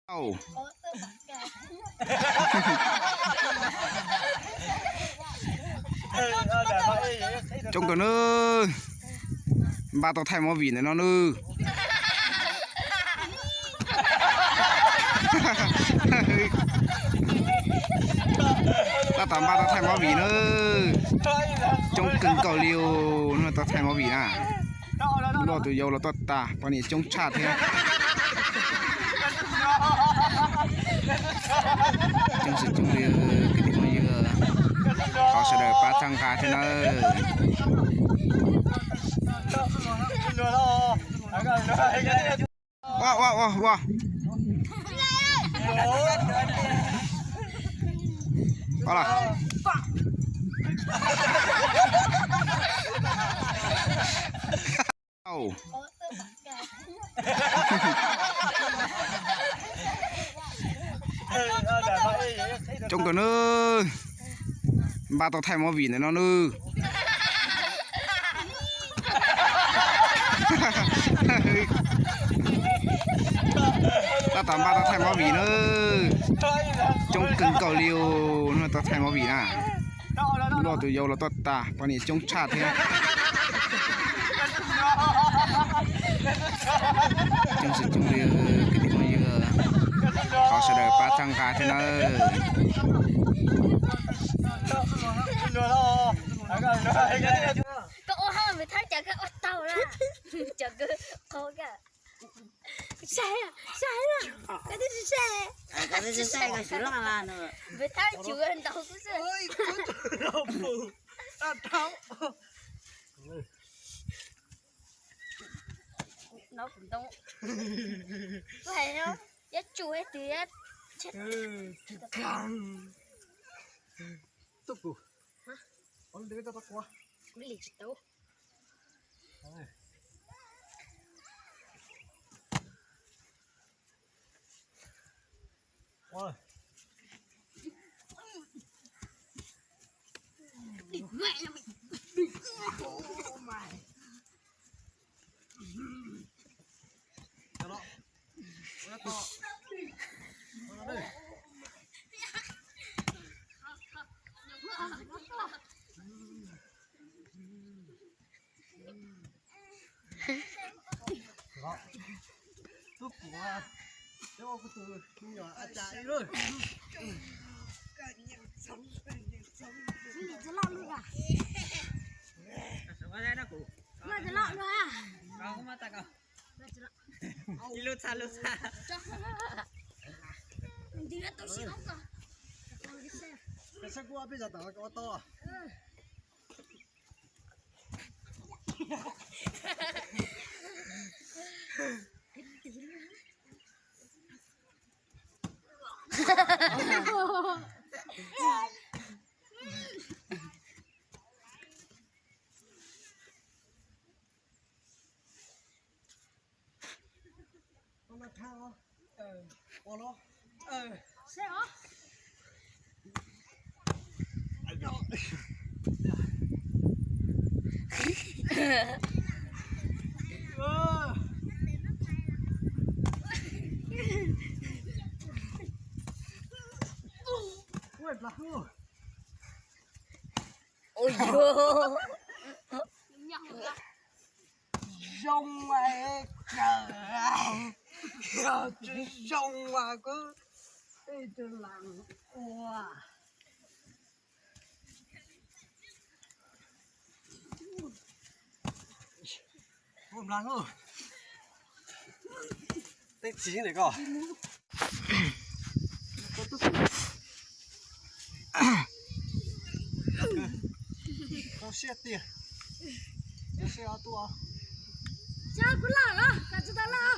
Coob kawg nawb, npaj tau thaij movie ntawm no nawb. Tab tom npaj tau thaij movie nawb, coob kawg nkaus li os, tau thaij movie na. Luaj tus yau los tuaj tas, poj niam coob tshaj thiab. Coob xwm coob li kwv tij phooj ywg, thov sawv daws pab txhawb nqa thiab nawb. Ua ua ua ua. Coob kawg nawb, npaj tau thaij movie ntawm no nawb. Tab tom npaj tau thaij movie nawb, coob kawg nkaus li os, tau thaij movie na. Luaj tus yau los tuaj tas, poj niam coob tshaj thiab. Coob xwm coob li kwv tij phooj ywg, thov sawv daws pab txhawb nqa thiab nawb. Koj ua hauj lwm thab cas koj ua tau na. Cov koj qhov koj sai, sai na. Koj twb sai, koj twb sai, koj xyov loj la no. Npawg thab cuv ntaus kuv xwb. No kuv ntoo. Kuv hais no, yog tsum es twg yog. Tub kuv, ua li tsis tau. Tub kuv, teb ua kuv tus me nyuam a cas ib lub. Ib lub txha lub txha. Saib kuv ob peb zaug tom ua tau. Ua zoo mas kawg, yog tsis zoo mas kuv ib tug lam ua. Ua nplas lauj. Tej txiv ntawm koj. Koj siab tiag. Koj siab tuaj. Kuv loj los koj tsis tau loj.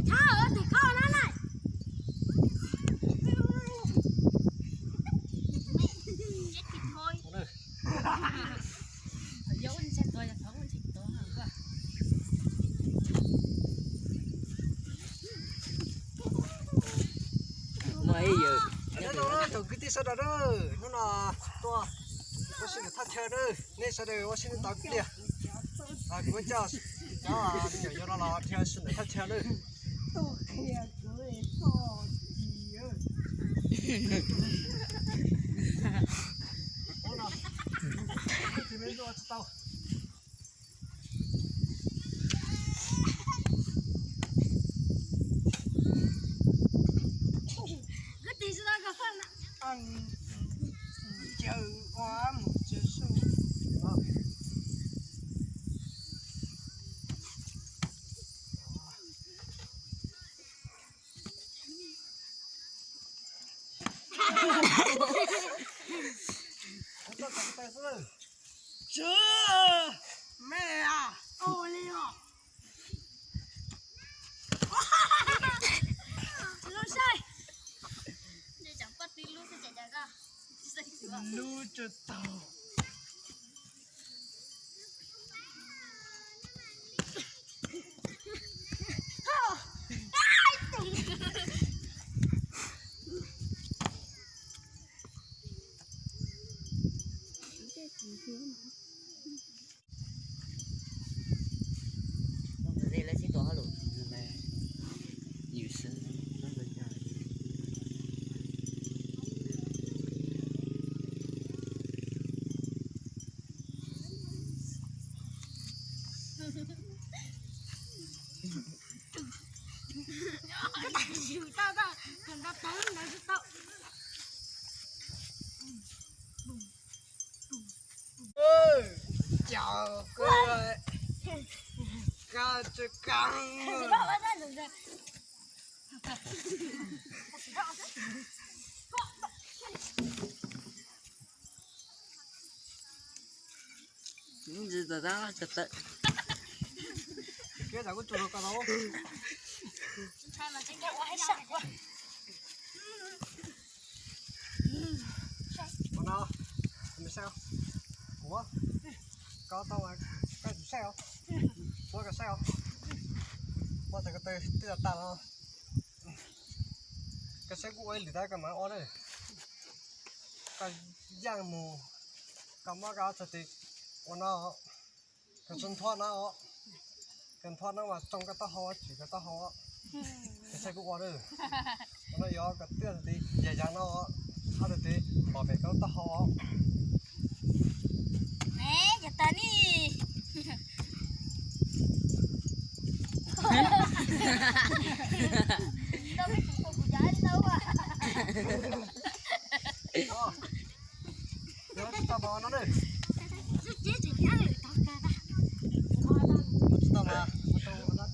Thab tim koj na lawm. Nyob zoo tsoom kwv tij sawv daws, hnub no tuaj, kuv Sib nrauj thaj chaw nawb, nej sawv daws ua siab ntev tos kuv tiag. Kuv coj cov me nyuam yaus no los dhia sib nrauj thaj chaw nawb. Tsw, me a, ua li os. Lub saib. Lub tsis tau. Cov koj, koj tsis kheev. Ua no, kuv, koj tau mas koj tsis saib os, muab koj saib os, muab txhais ko taw twb tas tas no, koj saib kuv ua ib lwm tab koj mam ua na, koj yeej mus, koj muab koj ob txhais tes ua no, koj tsuas nthuav no os, koj nthuav no mas tsoo koj taub hau, tsim koj taub hau, koj saib kuv ua na, ua no yog koj twb txhais tes yam yam no, ob txhais tes pom pem koj lub taub hau os. Tsis tau mas, tsis tau mas, tsis tau mas, tsis tau mas.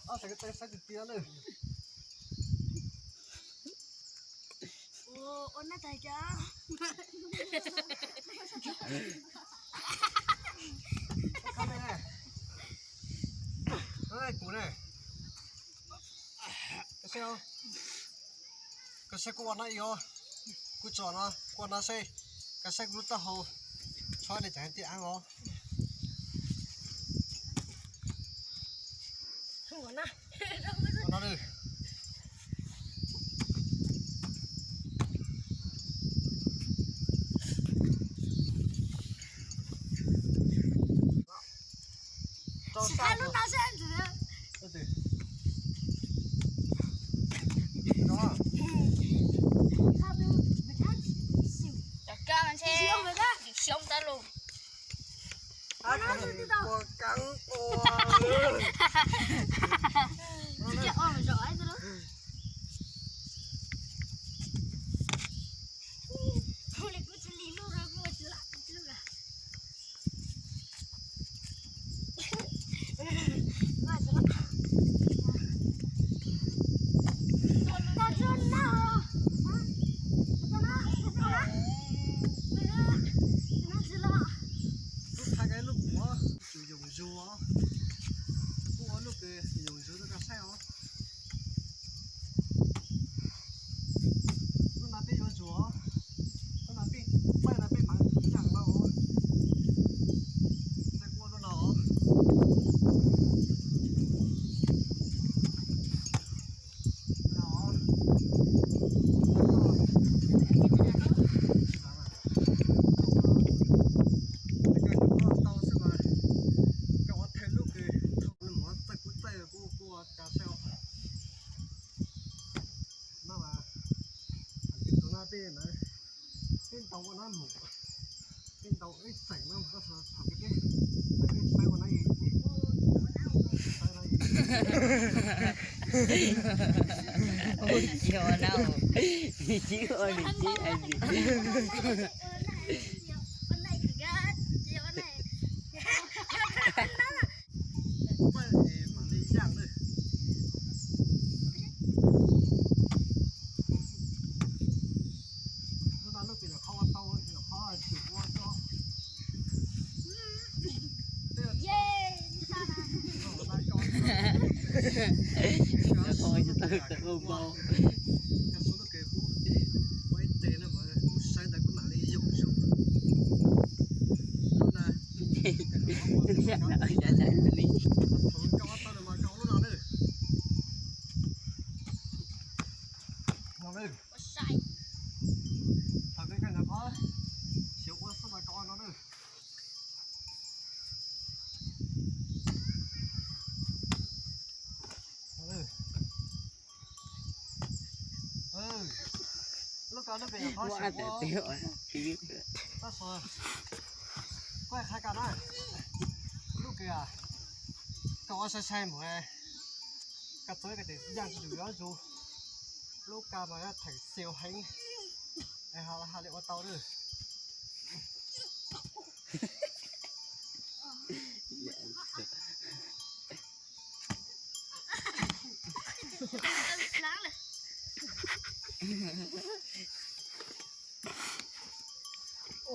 Ob txhais ko taw saib tiag tiag na. Kuv ne, koj saib kuv ua no ib os, kuv tsom no, kuv ua no seb, koj saib kuv lub taub hau tshob li cas tiag os. Cov kab mas ntshe yus xyoob tab lug. Kuv thaij koj lub puav, tus yoos zug, kuv ua lub pem yoos zug rau koj saib os. Ua ciav na, nws tsis ua nws tsis hais li. Lub ko lub pem tab sis kuv qha ko na, lub kws koj ua sai sai mus, koj txua koj tes yaj tus yuav zus, lub ko mas yog theem xiu heev, ho ha li ua tau lawm.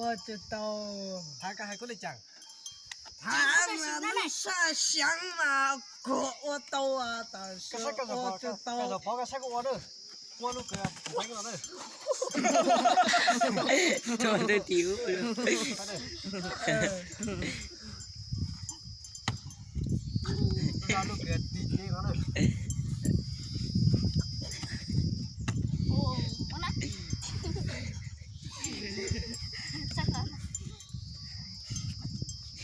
Ua tsis tau. Hais koj hais kuv li cas? Hais mas lub sab xyaav mas kuv ua tau, tab sis ua tsis tau. Tuag ntawd tim ub.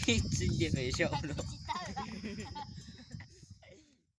Tsis ntiag pem saum los.